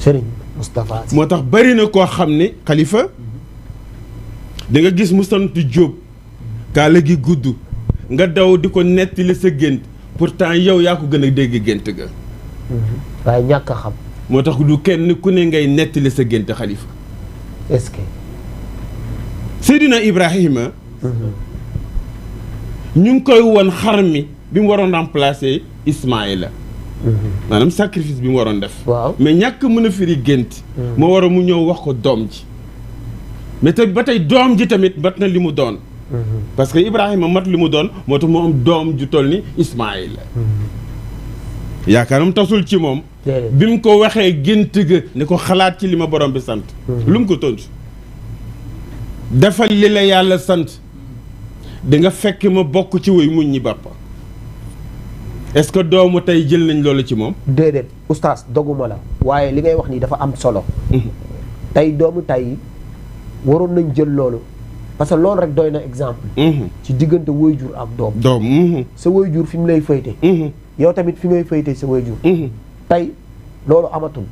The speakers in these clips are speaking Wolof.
Serigne Moustapha Sy moo tax bari na koo xam ne xalifa da nga gis mu sant Jóob kaala gi gudd nga daw di ko nettali sa gént pourtant yow yaa ko gën a dégg gént ga waaye ñàkk a xam moo tax du kenn ku ne ngay nettali sa gént xalifa est-ce que Seydina Ibrahima ñu ngi koy won xar mi bi mu waroon remplacer Ismaïla maanaam sacrifice bi mu waroon def waaw mais ñàkk mën a firi gént moo war a mu ñëw wax ko doom ji mais te ba tey doom ji tamit mat na li mu doon parce que Ibrahima mat li mu doon moo tax mu am doom ju toll ni Ismaïla yaakaaram tasul ci moom bi mu ko waxee gént ga ni ko xalaat ci li ma borom bi sant lu mu ko tontu defal li la yàlla sant di nga fekk ma bokk ci way muñ ñi bàppa est-ce que doomu tey jël nañ loolu ci moom déedéet oustaz doguma la waaye li ngay wax nii dafa am solo tey doomu tey waroon nañ jël loolu parce que loolu rek doy na exemple ci diggante waajur ak doom sa waajur fi mu lay fayte yow tamit fi ngay fayte sa waajur tey loolu amatul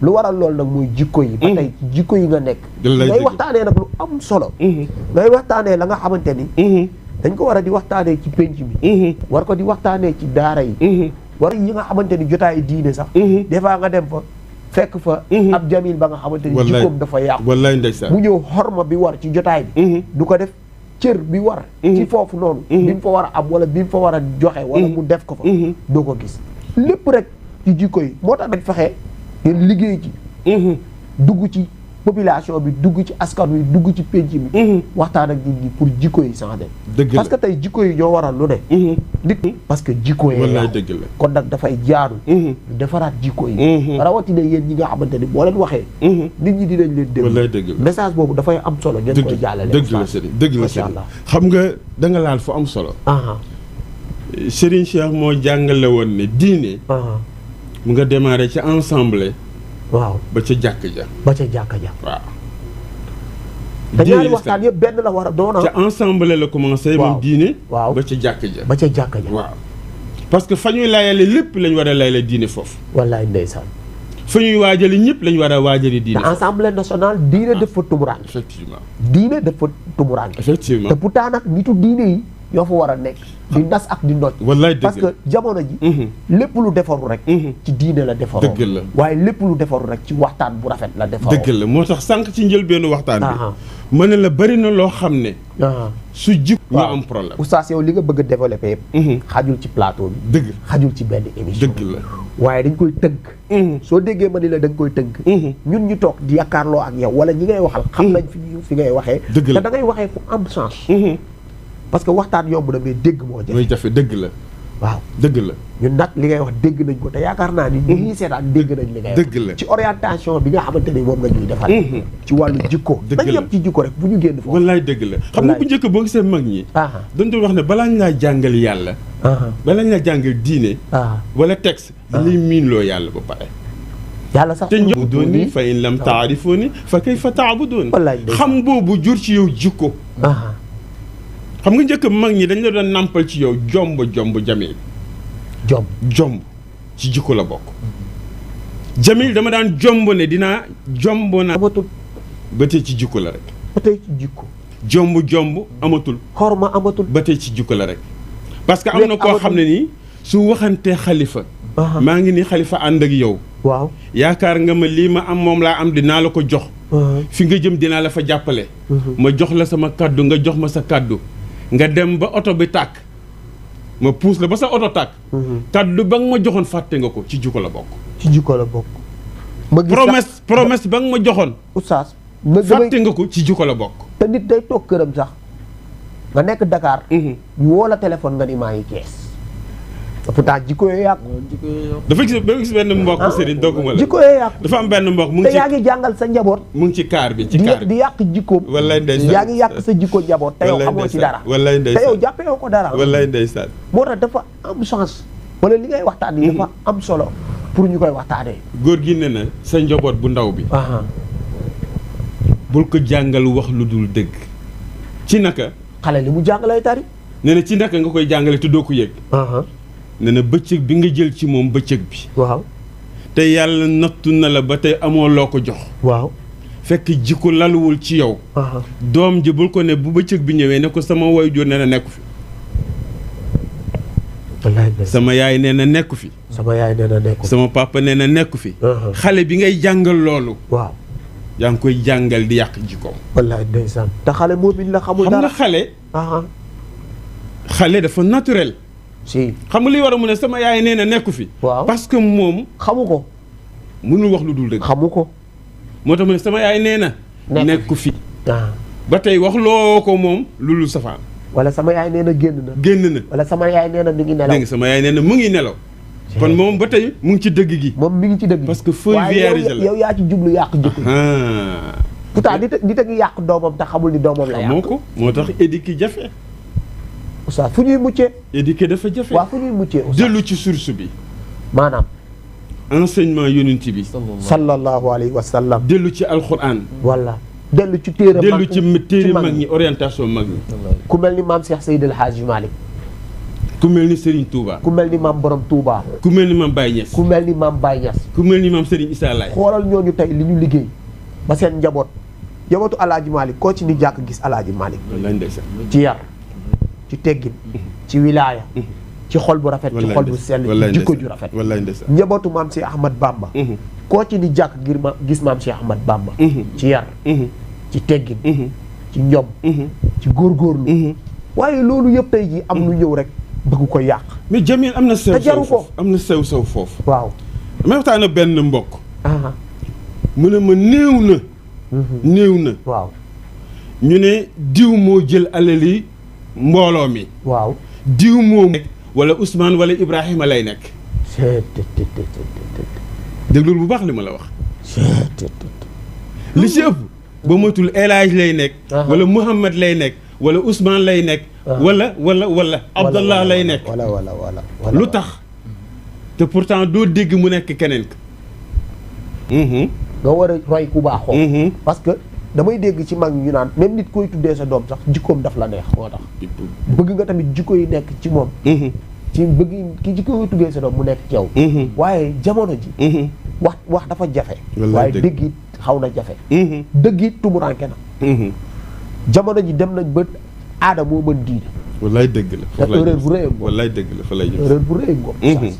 lu waral loolu nag mooy jikko yi ba tey ci jikko yi nga nekk ngay waxtaanee nag lu am solo ngay waxtaanee la nga xamante ni dañ ko war a di waxtaanee ci penc mi war ko di waxtaanee ci daara yi war yi nga xamante ni jotaay diine sax des fois nga dem fa fekk fa ab jamil ba nga xamante ni jikkoom dafa yàqu wallaay ndeysaan mu ñëw xorma bi war ci jotaay bi du ko def cër bi war ci foofu noonu bi mu fa war a am wala bi mu fa war a joxe wala mu def ko fa doo ko gis lépp rek ci jikko yi moo tax dañ fexe ngeen liggéey ci dugg ci population bi dugg ci askan wi dugg ci penc mi waxtaan ak nit ñi pour jikko yi changé parce que tey jikko yi ñoo waral lu ne nit parce que jikko yi wallaay dëgg la kon nag dafay jaadu defaraat jikko yi rawatina yéen ñi nga xamante ni boo leen waxee nit ñi dinañ leen dégg wallaay dëgg la message boobu dafay am solo ngeen koy jàllale dëgg la sëriñ dëgg la sëriñ xam nga da nga laal fu am solo Serigne Cheikh moo jàngale woon ne diine mu nga démarré ci ensemble waaw ba ca jàkk ja waaw te ñaari waxtaan yëpp benn la war a doon ca ensemble la commencé moom diine waaw ba ca jàkk ja ba ca jàkk ja waaw parce que fa ñuy layale lépp lañ war a layale diine foofu wallaay ndeysaan fa ñuy waajali ñëpp lañ war a waajali diine te assemblée nationale diine dafa tumuraan effectivement diine dafa tumuraan effectivement te pourtant nag nitu diine yi ñoo fa war a nekk di nas ak di noj wallaay dëgg parce que jamono ji lépp lu defaru rek ci diine la defaroo dëgg la waaye lépp lu defaru rek ci waxtaan bu rafet la defaroo dëgg la moo tax sànq ci njëlbeenu waxtaan bi ma ne la bari na loo xam ne su jik ñu am problème oustaz yow li nga bëgg a développé yëpp xajul ci plateau bi dëgg xajul ci benn émission dëgg la waaye dañ koy tënk soo déggee ma ni la dañ koy tënk ñun ñu toog di yaakaarloo ak yow wala ñi ngay waxal xam nañ fi ngay waxee te da ngay waxee fu am chance parce que waxtaan yomb na mais dégg moo jafe dëgg la waaw dëgg la ñun nag li ngay wax dégg nañ ko te yaakaar naa ni ñi seetaan dégg nañ li ngay wax dëgg la ci orientation bi nga xamante ni moom nga ñuy defal ci wàllu jikko dañ yem ci jikko rek bu ñu génn foofu wallaay dëgg la xam nga bu njëkk boo gisee mag ñi dañ doon wax ne balaa ñu laa jàngal yàlla balaa ñu laa jàngal diine wala texte dañuy miinloo yàlla ba pare yàlla sax te ñëw fa in lam taarifuuni fa kayfa taabuduun xam boobu jur ci yow jikko xam nga njëkk mag ñi dañ la doon nàmpal ci yow jomb jamil jomb ci jikko la bokk jamil dama daan jomb ne dinaa jomb na amatul ba tey ci jikko la rek ba tey ci jikko jomb amatul xorma amatul ba tey ci jikko la rek parce que am na koo xam ne nii su waxantee xalifa maa ngi ni xalifa ànd ak yow waaw yaakaar nga ma lii ma am moom laa am dinaa la ko jox fi nga jëm dinaa la fa jàppale ma jox la sama kàddu nga jox ma sa kàddu nga dem ba oto bi tàkk ma puus la ba sa oto tàkk kàddu ba nga ma joxoon fàtte nga ko ci jikko la bokk ci jikko la bokk ma gis promesse ba nga ma joxoon oustaz fàtte nga ko ci jikko la bokk te nit day toog këram sax nga nekk Dakar ñu woo la téléphone nga ni maa ngi Kees pourtant jikko yooyu yàqu dafa gis benn mbokk Serigne dogguma la jikko yooyu yàqu dafa am benn mbokk mu ngi te yaa ngi jàngal sa njaboot mu ngi ci kaar bi di yàq jikkoom wallaay ndeysaan yaa ngi yàq sa jikko njaboot te yow xamoo ci dara wallaay ndeysaan te yow jàppee ko dara wallaay ndeysaan moo tax dafa am chance wala li ngay waxtaan yi dafa am solo pour ñu koy waxtaanee góor gi ne na sa njaboot bu ndaw bi bul ko jàngal wax lu dul dëgg ci naka xale li mu jàngalay tari nee na ci naka nga koy jàngale te doo ko yëg nee na bëccëg bi nga jël ci moom bëccëg bi waaw te yàlla nattu na la ba tey amoo loo ko jox. waaw. fekk jikko laluwul ci yow. doom ji bul ko ne bu bëccëg bi ñëwee ne ko sama waajur nee na nekku fi. sama yaay nee na nekku fi. sama yaay nee na nekku fi. sama papa nee na nekku fi. xale bi ngay jàngal loolu. waaw. yaa ngi koy jàngal di yàq jikkoom. wallaay ndeysaan te xale moom it la xamul dara. xam nga xale. xale dafa naturel. si xam nga li war a mu ne sama yaay nee na nekku fi. waaw parce que moom. xamu ko. mënul wax lu dul dëgg. xamu ko. moo tax mu ne sama yaay nee na. nekku fi. ba tey wax loo ko moom lu safaan. wala sama yaay nee na génn na. génn na. wala sama yaay nee na mi ngi nelaw. dégg nga sama yaay nee na mu ngi nelaw. kon moom ba tey mu ngi ci dëgg gi. moom mi ngi ci dëgg gi. parce que feuille vierge la yow yaa ci jublu yàq jikko. pourtant nit a ngi yàq doomam te xamul ni doomam la yàq. moo ko moo tax éduquer jafe. oustaz fu ñuy muccee. éduquer dafa jafe. waaw fu ñuy muccee oustaz. dellu ci source bi. maanaam. enseignement yonent bi. sallallahu alayhi wa sallam. dellu ci alquran. walla dellu ci téere mag dellu ci téere mag ñi orientation mag ñi. ku mel ni maam Cheikh Seydil Hadji Malick. ku mel ni Serigne Touba. ku mel ni maam Borom Touba. ku mel ni maam Baye Niass. ku mel ni maam Baye Niass. ku mel ni maam Serigne Issa Laye. xoolal ñooñu tey li ñu liggéey ba seen njaboot njabootu Alaaji Malick koo ci ni jàkk gis Alaaji Malick. wallaay ndeysaan. ci yar ci teggin ci wilaaya ci xol bu rafet ci xol bu sell ci jikko ju rafet. wallaay ndeysaan. njabootu maam Cheikh Ahmad Bamba. koo ci ni jàkk ngir gis maam Cheikh Ahmad Bamba. ci yar. ci teggin. ci njom. ci góorgóorlu. waaye loolu yëpp tey jii am lu ñëw rek bëgg ko yàq. mais Jamil am na sew te jaru ko am na sew foofu. waaw. damay waxtaan ak benn mbokk. mu ne ma néew na. néew na. waaw. ñu ne diw moo jël alali mbooloo mi. waaw. diw moo nekk wala Ousmane wala Ibrahima lay nekk. déglul bu baax li ma la wax. li ci ëpp ba matul El Hadj lay nekk. wala Mouhamad lay nekk wala Ousmane lay nekk. wala Abdallah lay nekk. wala lu tax te pourtant doo dégg mu nekk keneen ka. nga war a roy ku baaxoo. parce que damay dégg ci mag ñu naan même nit koy tuddee sa doom sax jikkoom daf la neex moo tax. bëgg nga tamit jikko yi nekk ci moom. ci bëgg ki jikko koy tuddee sa doom mu nekk ci yow. waaye jamono ji. wax dafa jafe. waaye dëgg it xaw na jafe. dëgg it tumuranke na. jamono ji dem nañ ba aada moo mën diine. wallaay dëgg la. te erreur bu rëy a wallaay dëgg la fa lay jëm. erreur bu rëy a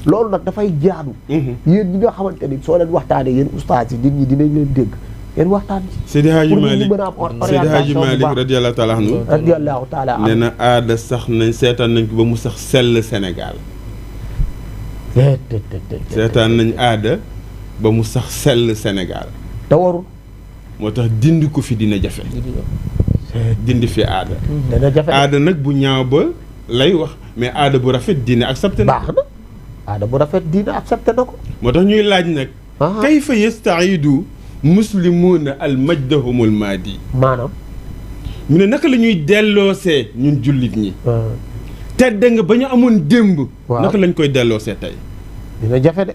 loolu nag dafay jaadu. yéen ñi nga xamante ni soo leen waxtaanee yéen ustaas yi nit ñi dinañ leen dégg yéen waxtaan ci. Seydi Hadji Malick pour ñu mën a am orientation bu baax radiyallahu taala anhu. radiyallahu taala anhu. nee na aada sax nañ seetaan nañ ko ba mu sax sell Sénégal. seetaan nañ aada ba mu sax sell Sénégal. te warul. moo tax dindi ko fi dina jafe. dindi fi aada. dina jafe aada nag bu ñaaw ba lay wax mais aada bu rafet diine accepté na. baax na aada bu rafet diine accepté na ko. moo tax ñuy laaj nag. kayfa yastaidu muslimuuna al majdahumul maadi. maanaam. mu ne naka la ñuy delloosee ñun jullit ñi. tedd nga ba ñu amoon démb. naka lañ koy delloosee tey. dina jafe de.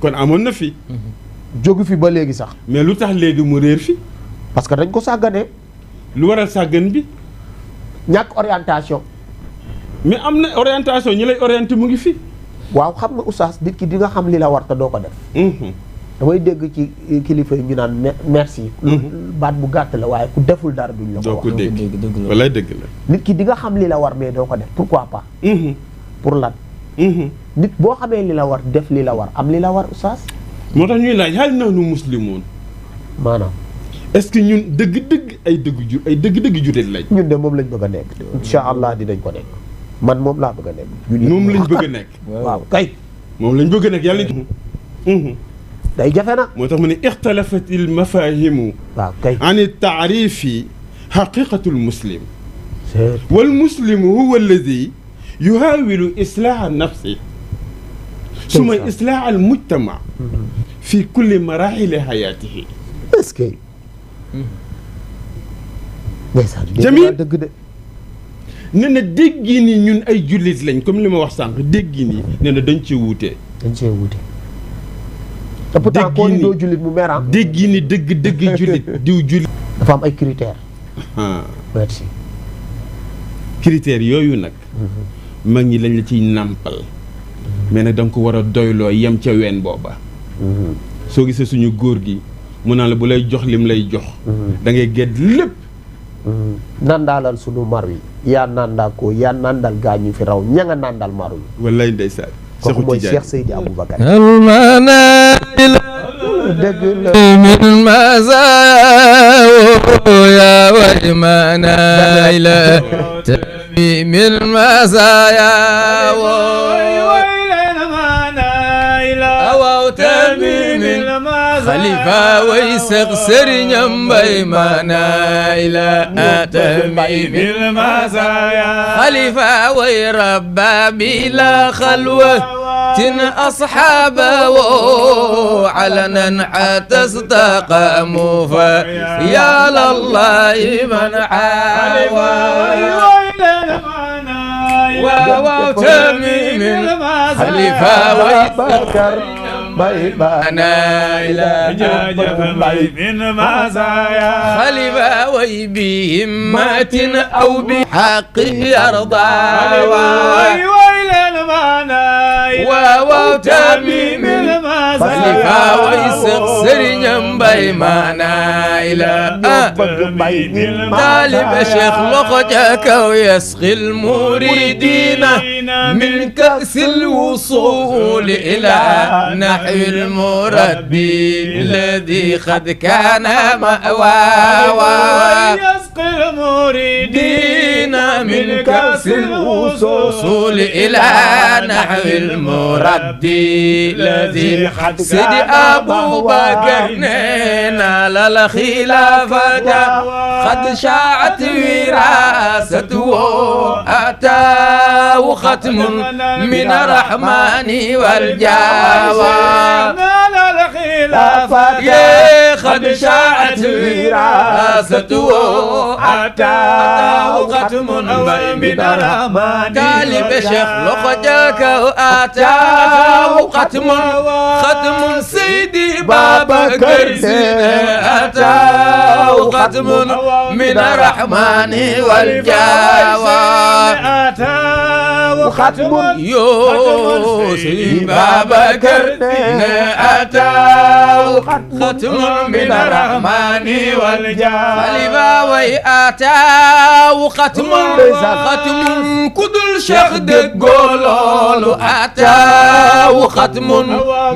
kon amoon na fi. jógu fi ba léegi sax. mais lu tax léegi mu réer fi. parce que dañ ko sàgganee. lu waral sàggan bi. ñàkk orientation. mais am na orientation ñi lay orienté mu ngi fi. waaw xam nga oustaz nit ki di nga xam li la war te doo ko def. damay dégg ci kilifa yi ñu naan merci. baat bu gàtt la waaye ku deful dara duñ la ko wax. doo ko dégg walaay dëgg la. nit ki di nga xam li la war mais doo ko def pourquoi pas. pour lan. nit boo xamee li la war def li la war am li la war oustaz. moo tax ñuy laaj hal nahnu muslimoon. maanaam. est-ce que ñun dëgg-dëgg ay dëgg-dëgg jullit lañ. ñun de moom lañ bëgg a nekk. incha allah dinañ ko nekk. man moom laa bëgg a nekk. moom lañ bëgg a nekk. waaw kay. moom lañ bëgg a nekk yàlla. day jafe na. moo tax mu ne ixtalafat il mafahimu. waaw kay. an taarifi xaqiqatu l muslim. wal muslimu huwa alladi yuhaawilu islaaha nafsi. suma islaaha al mujtama. fi kulli marahili hayaatihi. est-ce que. Jamil dëgg de. nee na déggi ni ñun ay jullit lañ comme li ma wax sànq déggi ni nee na dañ cee wuute. dañ cee wuute. te pourtant koo ni doo jullit mu meram. déggi ni dëgg jullit diw jullit. dafa am ay critères. merci. critères yooyu nag. mag ñi lañ la ciy nàmpal. mais nag da nga ko war a doyloo yem ca ween booba. soo gisee suñu góor gi mu naan la bu lay jox lim lay jox da ngay gedd lépp nandaalal sunu mar wi yaa nandaa ko yaa nandal gaa ñu fi raw ña nga nandal mar wi wallaay ndeysaan kooku mooy Cheikh Seydi Aboubacar dëgg la min mazaya wa manayla min mazaya خليفة ويسق سرنيم باي منايلا تميم المزايا خليفة ويربى بلا خلوة تن أصحابه علنا حتى استقاموا فيا لله من عاوى وتميم خليفة ويسق منايلا من مزايا خليفة وبهمة أو بحق يرضى وتميم خليفة ويسق سرنيم باي منايلا طالب شيخ لقجك ويسقي المريدين من كأس الوصول إلى نحو المربي الذي قد كان مأواه يسقي المريدين من كأس الوصول إلى نحو المربي الذي قد سيد أبو بكر نال الخلافة قد شاعت وراثته أتاه ختم من الرحمن والجاوى يا قد شاعت وراثته أتاه ختم من الرحمن طالب شيخ لقجاك أتاه ختم سيدي بابكر أتاه ختم من الرحمن والجاوى أتاه ختم سيدي بابكر أتاه ختم من الرحمن والجاوى خليفة وأتاه ختم كدل شيخ دقولول أتاه ختم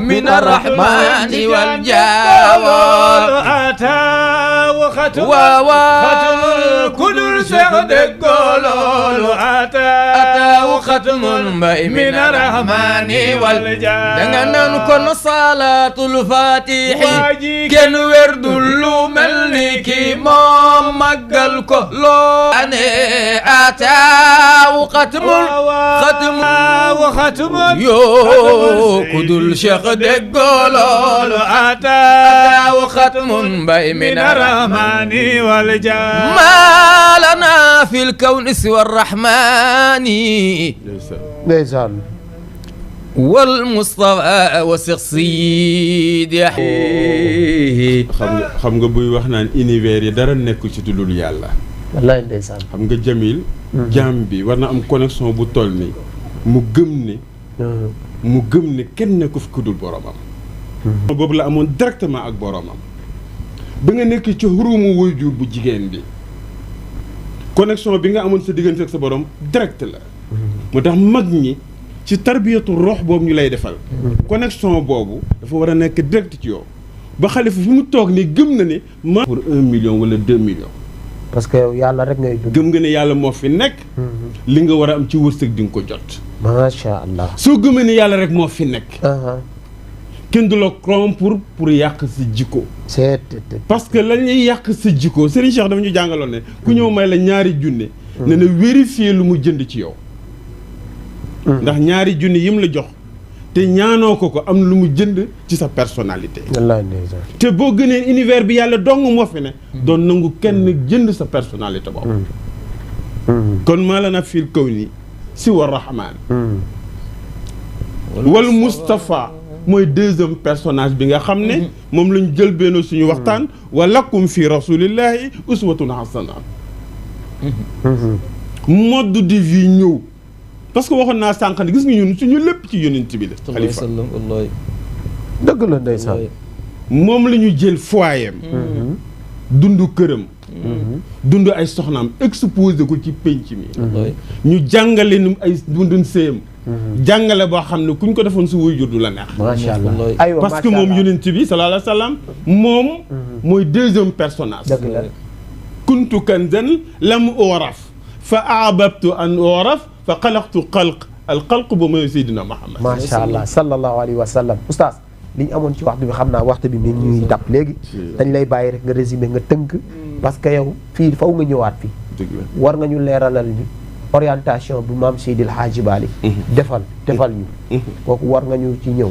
من الرحمن والجاوى أتاه ختم كدل شيخ دقولول أتاه ختم من الرحمن والجاوى دعنا نكون صلاة الفاتح كن ورد ملكي مام مقل كلو أنا أتاه ختم يو كدل شيخ دقولول أتاه ختم باي من الرحمن والجاه ما لنا في الكون سوى الرحمن ndeysaan والمصطفى وسيد يحيي xam nga buy wax naan univers yi dara nekk ci dudul yàlla wallaay ndeysaan xam nga Jamil jaam bi war na am connexion bu toll ni mu gëm ne kenn nekku fi ku dul boromam boobu la amoon directement ak boromam ba nga nekk ci xurumu waajur bu jigéen bi connexion bi nga amoon sa diggante ak sa borom direct la moo tax mag ñi ci tarbiyatu rox boobu ñu lay defal connexion boobu dafa war a nekk direct ci yow ba xalifa fi mu toog ni gëm na ne ma pour 1 million wala 2 millions parce que yàlla rek ngay dund gëm nga ne yàlla moo fi nekk li nga war a am ci wërsëg di nga ko jot macha allah soo gëmee ne yàlla rek moo fi nekk kenn du la corrompre pour yàq sa jikko parce que la ñuy yàq sa jikko Serigne Cheikh dafa ñu jàngaloon ne ku ñëw may la ñaari junne ne na vérifier lu mu jënd ci yow ndax ñaari junne yim la jox te ñaanoo ko am lu mu jënd ci sa personnalité te boo gënee univers bi yàlla dong moo fi ne doon nangu kenn jënd sa personnalité boobu kon maa la na fil kaw ni si wa rahmaan wal Moustapha mooy deuxième personnage bi nga xam ne moom lañ jël benn suñu waxtaan wa lakum fi rasulillahi uswatun hasana mode de vie ñëw parce que waxoon naa sànq ne gis nga ñun suñu lépp ci yonent bi la xalifa dëgg la ndeysaan. moom la ñu jël foyam. dund këram. dund ay soxnaam exposé ko ci penc mi. ñu jàngale nu ay dundun séyam. jàngale boo xam ne kuñ ko defoon su wuy jur du la neex. macha allah aywa parce que moom yonent bi sallallahu alayhi wa sallam moom. mooy deuxième personnage. dëgg la. kuntu kanzan lam uraf fa ahbabtu an uraf fa xalaqtu xalq al xalq ba mooy Seydina Muhammad. macha allah sallallahu alayhi wa sallam oustaz li ñu amoon ci waxtu bi xam naa waxtu bi mi ñuy dab léegi. dañ lay bàyyi rek nga résumé nga tënk. parce que yow fii faw nga ñëwaat fii. war nga ñu leeralal ñu orientation bu maam Seydil Hadji Malick defal ñu. kooku war nga ñu ci ñëw.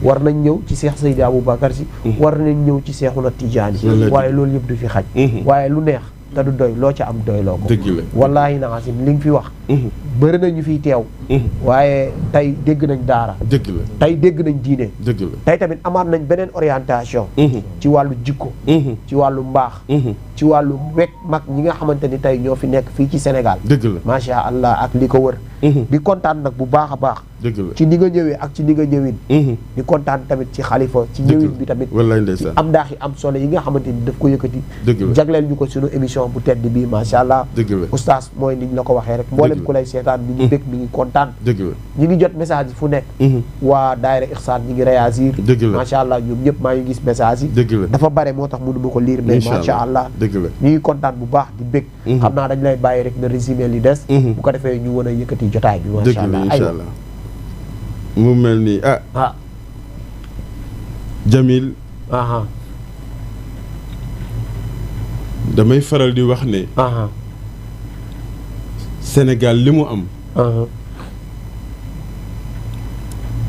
war nañ ñëw ci Cheikh Seydi Aboubacar Sy. war nañ ñëw ci Cheikhouna Tidiane. waaye loolu yëpp du fi xaj. waaye lu neex te du doy loo ca am doyloo ko. wallaahi naasim li nga fi wax. bëri na ñu fiy teew. waaye tey dégg nañ daara. dëgg la tey dégg nañ diine. dëgg la tey tamit amaat nañ beneen orientation. ci wàllu jikko. ci wàllu mbaax. ci wàllu wekk mag ñi nga xamante ni tey ñoo fi nekk fii ci Sénégal. dëgg la macha allah ak li ko wër. di kontaan nag bu baax a baax. dëgg la ci ni nga ñëwee ak ci ni nga ñëwin. di kontaan tamit ci xalifa ci ñëwin bi tamit. wallaay ndeysaan am daax yi am solo yi nga xamante ni daf ko yëkkati. dëgg la jagleel ñu ko sunu émission bu tedd bii macha allah. dëgg la oustaz mooy ni ñu la ko waxee rek. mboolem ku lay seetaan mi ngi bëgg mi ngi kontaan. dëgg la ñu ngi jot message yi fu nekk. waa daayira Ihsan ñi ngi réagir. dëgg la macha allah ñoom ñëpp maa ngi gis message yi. dëgg la dafa bare moo tax mënu ma ko lire. mais macha allah dëgg la ñu ngi kontaan bu baax di bëgg. xam naa dañ lay bàyyi rek na résumé li des. bu ko defee ñu mën a yëkkati jotaay bi. macha allah incha allah mu mel ni Jamil. damay faral di wax ne. Sénégal li mu am.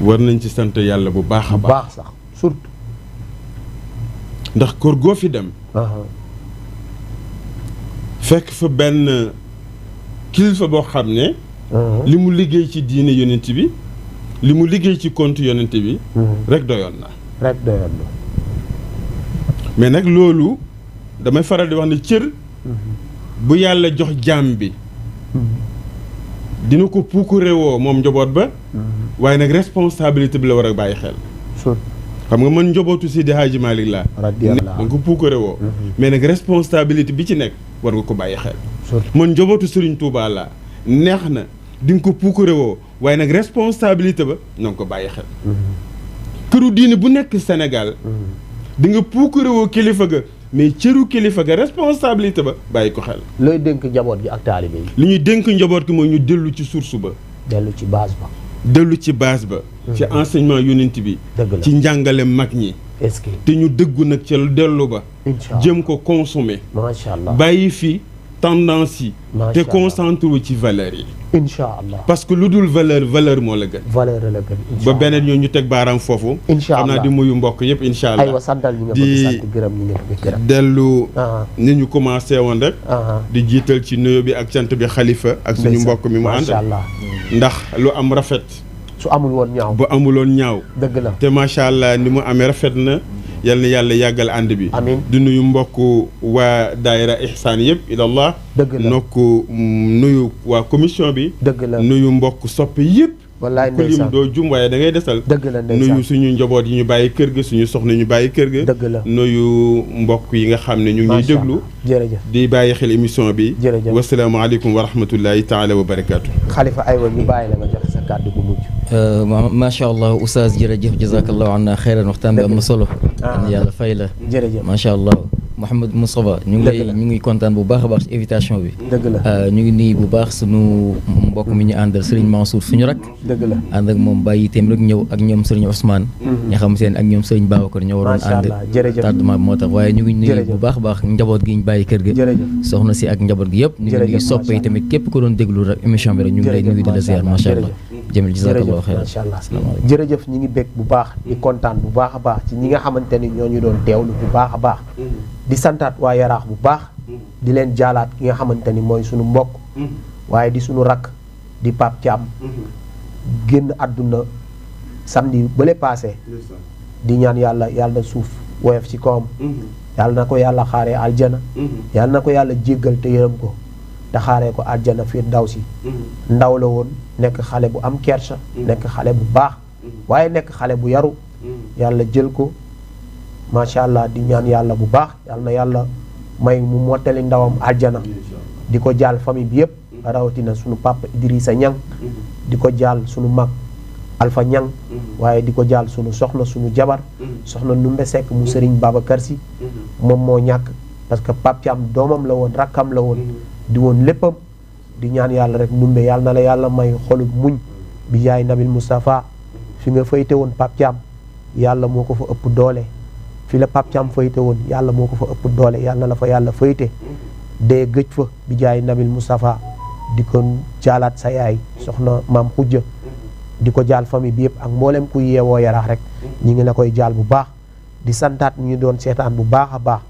war nañ ci sant yàlla bu baax a baax sax surtout. ndax kër goo fi dem. fekk fa benn kilifa boo xam ne. li mu liggéey ci diine yonent bi li mu liggéey ci compte yonent bi. rek doyoon na. mais nag loolu damay faral di wax ne cër. bu yàlla jox jaam bi. dina ko puukarewoo moom njaboot ba. waaye nag responsabilité bi la war a bàyyi xel. xam nga man njabootu Seydi Hadji Malick laa. da nga ko puukarewoo. mais nag responsabilité bi ci nekk war nga ko bàyyi xel. man njabootu Serigne Touba laa neex na di nga ko puukarewoo waaye nag responsabilité ba na nga ko bàyyi xel. këru diine bu nekk Sénégal. di nga puukarewoo kilifa ga. mais cëru kilifa ga responsabilité ba bàyyi ko xel. looy dénk njaboot gi ak taalibe yi. li ñuy dénk njaboot gi mooy ñu dellu ci source ba. dellu ci base ba. dellu ci base ba. ci enseignement yonent bi. ci njàngale mag ñi. est-ce que te ñu dëggu nag ca dellu ba. jëm ko consommer. macha allah bàyyi fi tendance yi. te concentré wu ci valeurs yi. incha allah parce que lu dul valeur moo la gën. valeur la gën. ba beneen ñoo ñu teg baaraam foofu. incha allah xam naa di muyu mbokk yëpp incha allah. aywa santal ñi nga bëgg sant gërëm ñi nga bëgg gërëm. dellu ni ñu commencé woon rek. di jiital ci nuyo bi ak cant bi xalifa ak suñu mbokk mi mu ànd. macha allah ndax lu am rafet. su amul woon ñaaw. bu amuloon ñaaw. dëgg la te macha allah ni mu amee rafet na. yal na yàlla yàggal ànd bi. amiin di nuyu mbokk waa daayira Ihsan yëpp ilallah. dëgg la nokk nuyu waa commission bi. dëgg la nuyu mbokk soppe yëpp. wallaay ku lim doo jum waaye da ngay desal. dëgg la ndeysaan nuyu suñu njaboot yi ñu bàyyi kër ga suñu soxna ñu bàyyi kër ga. dëgg la nuyu mbokk yi nga xam ne ñu ngi ñuy déglu. jërëjëf di bàyyi xel émission bi. jërëjëf wasalaamaaleykum wa rahmatullahi taala wa barakaatu. xalifa aywa ñu bàyyi la nga joxe sa kàddu bu mujj. macha allah oustaz jërëjëf jazakallahu anna xeyran waxtaan bi am na solo. yàlla fay la. jërëjëf macha allah Mouhamed Moustapha ñu ngi kontaan bu baax a baax ci invitation bi. dëgg la ñu ngi nii bu baax sunu mbokk mi ñu àndal Serigne Mansour suñu rak. dëgg la ànd ak moom bàyyi itam rek ñëw ak ñoom Serigne Ousmane. ñi xam seen ak ñoom Serigne Babacar ñoo waroon ànd. tardement bi moo tax waaye ñu ngi nuyu bu baax a baax njaboot gi ñu bàyyi kër ga. soxna si ak njaboot gi yëpp. ñu ngi nuyu soppe yi tamit képp ko doon déglu rek émission bi rek ñu ngi lay nuyu di la ziar macha allah. jëmil jazakallahu xeyran macha allah jërëjëf ñi ngi bég bu baax di kontaan bu baax a baax ci ñi nga xamante ni ñoo ñu doon teewlu bu baax a baax di santaat waa yaraax bu baax di leen jaalaat ki nga xamante ni mooy suñu mbokk waaye di suñu rakk di Pape Thiam génn àdduna samedi bële passé di ñaan yàlla suuf woyof ci kawam yàlla na ko yàlla xaaree aljana yàlla na ko yàlla jéggal te yërëm ko te xaaree ko aljana firdawsi ndaw la woon nekk xale bu am kersa nekk xale bu baax waaye nekk xale bu yaru yàlla jël ko macha allah di ñaan yàlla bu baax yàlla na yàlla may mu mottali ndawam aljana di ko jaal famille bi yëpp rawatina sunu papa Idrissa Niang di ko jaal sunu mag Alpha Niang waaye di ko jaal sunu soxna sunu jabar soxna Numbe Seck mu Serigne Babacar Sy moom moo ñàkk parce que Pape Thiam doomam la woon rakkam la woon di woon léppam di ñaan yàlla rek Numbe yàlla na la yàlla may xolub muñ bi jaay Nabil Moustapha fi nga fayte woon Pape Thiam yàlla moo ko fa ëpp doole fi la Pape Thiam fayte woon yàlla moo ko fa ëpp doole yàlla na la fa yàlla fayte dee gëj fa bi jaay Nabil Moustapha di ko jaalaat sa yaay soxna maam xujja di ko jaal famille bi yëpp ak mboolem ku yeewoo yaraax rek ñi ngi la koy jaal bu baax di santaat ñu doon seetaan bu baax a baax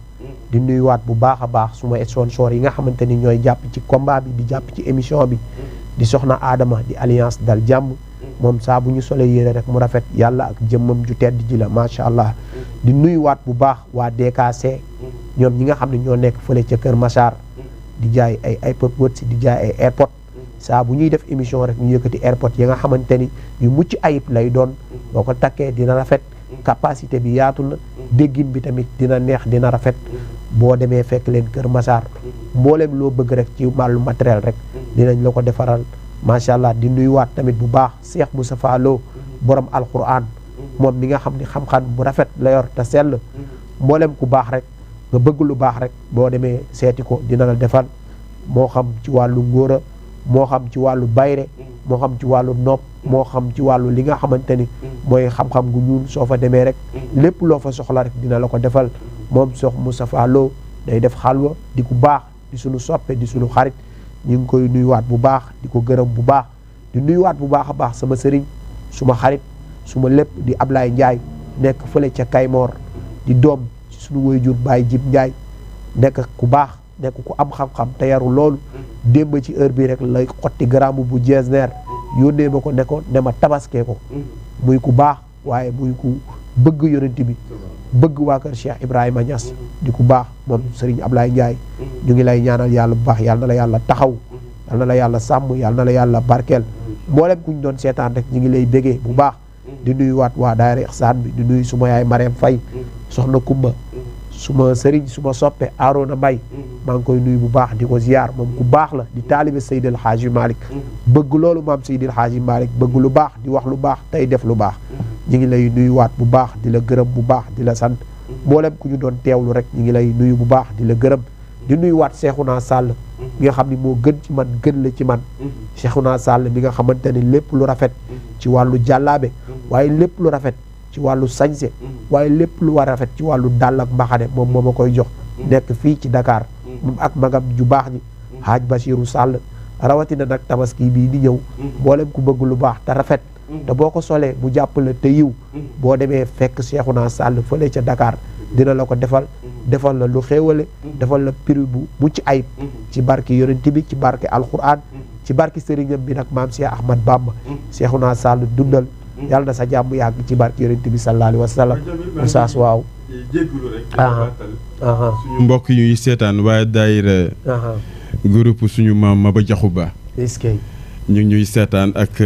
di nuyuwaat bu baax a baax suma sponsor yi nga xamante ni ñooy jàpp ci combat bi di jàpp ci émission bi di soxna Adama di alliance dal jàmm moom saa bu ñu solee yére rek mu rafet yàlla ak jëmmam ju tedd ji la macha allah di nuyuwaat bu baax waa DKC ñoom ñi nga xam ne ñoo nekk fële ca Kër Massar di jaay ay iPod Watch di jaay ay AirPod saa bu ñuy def émission rek ñu yëkkati AirPod yi nga xamante ni yu mucc ayib lay doon boo ko takkee dina rafet capacité bi yaatu na déggin bi tamit dina neex dina rafet boo demee fekk leen Kër Massar mboolem loo bëgg rek ci wàllu matériel rek dinañ la ko defaral macha allah di nuyuwaat tamit bu baax Cheikh Moustapha Lo borom alquran moom mi nga xam ni xam-xam bu rafet la yor te sell mboolem ku baax rek nga bëgg lu baax rek boo demee seeti ko dina la defal moo xam ci wàllu ngóora moo xam ci wàllu bayre moo xam ci wàllu nopp moo xam ci wàllu li nga xamante ni mooy xam-xam gu ñuul soo fa demee rek lépp loo fa soxla rek dina la ko defal moom Cheikh Moustapha Lo day def xalwa di ku baax di suñu soppe di suñu xarit ñu ngi koy nuyuwaat bu baax di ko gërëm bu baax di nuyuwaat bu baax a baax sama sëriñ suma xarit suma lépp di Ablaye Ndiaye nekk fële ca Kaymoor di doom ci suñu waajur Baye Jib Ndiaye nekk ku baax nekk ku am xam-xam te yaru loolu démb ci heure bi rek lay xotti garamu bu jeesneer yónnee ma ko ne ko ne ma tabaskee ko muy ku baax waaye muy ku bëgg yonent bi bëgg waa kër Cheikh Ibrahima Niass di ku baax moom Serigne Ablaye Ndiaye ñu ngi lay ñaanal yàlla bu baax yàlla na la yàlla taxaw yàlla na la yàlla sàmm yàlla na la yàlla barkeel mboolem ku ñu doon seetaan rek ñu ngi lay bégee bu baax di nuyuwaat waa daayira Ihsaan bi di nuyu suma yaay Mariam Faye soxna Kumba suma sëriñ suma soppe Arona Mbay maa ngi koy nuyu bu baax di ko ziyaar moom ku baax la di taalibe Seydil Hadji Malick bëgg loolu maam Seydil Hadji Malick bëgg lu baax di wax lu baax tey def lu baax ñu ngi lay nuyuwaat bu baax di la gërëm bu baax di la sant mboolem ku ñu doon teewlu rek ñu ngi lay nuyu bu baax di la gërëm di nuyuwaat Cheikhouna Sall mi nga xam ni moo gën ci man gën la ci man Cheikhouna Sall mi nga xamante ni lépp lu rafet ci wàllu jàllaabe waaye lépp lu rafet ci wàllu sañse waaye lépp lu war a rafet ci wàllu dàll ak mbaxane moom moo ma koy jox nekk fii ci Dakar moom ak magam ju baax ñi Haaj Basiru Sall rawatina nag tabaski bii di ñëw mboolem ku bëgg lu baax te rafet te boo ko solee mu jàppale te yiw boo demee fekk Cheikhouna Sall fële ca Dakar dina la ko defal la lu xéewale defal la prix bu mucc ayib ci barke yonent bi ci barke alquran ci barke sëriñam bi nag maam Cheikh Ahmad Bamba Cheikhouna Sall dundal yàlla na sa jàmm yàgg ci barke yonent bi sallallahu alayhi wa sallam Oustaz waaw jéggulu rek suñu mbokk yuy seetaan waaye daayira groupe suñu maam Maba Jaxu Ba est-ce que ñu ngi ñuy seetaan ak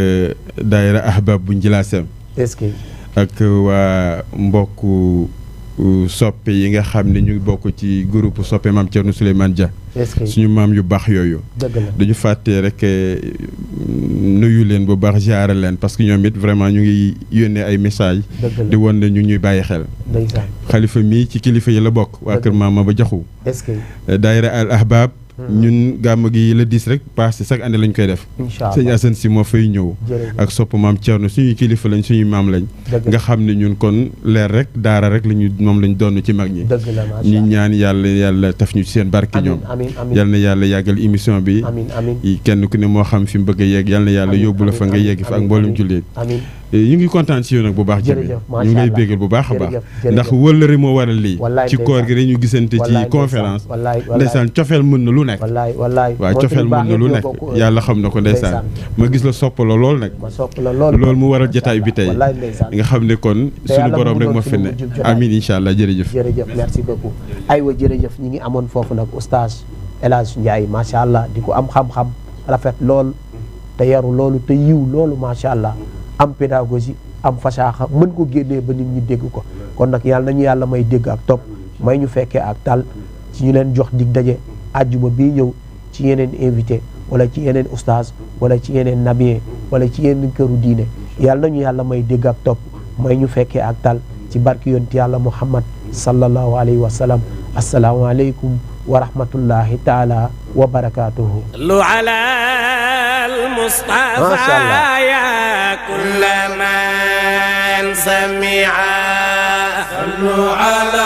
daayira ahbab bu Njilaasem est-ce que ak waa mbokk soppe yi nga xam ne ñu ngi bokk ci groupe soppe maam Thierno Souleymane Dia suñu maam yu baax yooyu dañu fàttee rek nuyu leen bu baax ziare leen parce que ñoom it vraiment ñu ngi yónnee ay message di won ne ñu ñuy bàyyi xel xalifa mii ci kilifa yi la bokk waa kër maam Maba Jaxu daayira al ahbab ñun gàmm gi la 10 rek passé chaque année lañ koy def sëñ Assane si moo fay ñëw ak sopp maam Thierno suñuy kilifa lañ suñuy maam lañ nga xam ne ñun kon leer rek daara rek lañu moom lañ doon ci mag ñi ñu ñaan yàlla taf ñu ci seen barke ñoom yal na yàlla yàggal émission bi kenn ku ne moo xam fi mu bëgg a yegg yal na yàlla yóbbu la fa nga yegg fa ak mboolum jullit ñu ngi kontaan si yow nag bu baax Jamil ñu ngi lay béggal bu baax a baax ndax wëllëre moo waral lii ci koor gi dañu gisante ci conférence ndeysaan cofeel mën na lu nekk waaw cofeel mën na lu nekk yàlla xam na ko ndeysaan ma gis la sopp la lool nag loolu mu waral jotaay bi tey nga xam ne kon suñu borom rek moo fi ne amin incha allah jërëjëf merci beaucoup aywa jërëjëf ñi ngi amoon foofu nag oustaz El Hadj Ndiaye macha allah di ko am xam-xam rafet lool te yaru loolu te yiw loolu macha allah am pédagogie am fasaaxa mën ko génnee ba nit ñi dégg ko kon nag yàlla nañu yàlla may dégg ak topp may ñu fekkee ak tal ci ñu leen jox dig daje àjjuma bii ñëw ci yeneen invité wala ci yeneen oustaz wala ci yeneen nabien wala ci yeneen këru diine yàlla nañu yàlla may dégg ak topp may ñu fekkee ak tal ci barki yonti yàlla muhammad sallallahu alayhi wa sallam assalaamu aleykum wa rahmatullahi taala wa barakatuhu lu ala al-Mustafa ya kulla man sami'a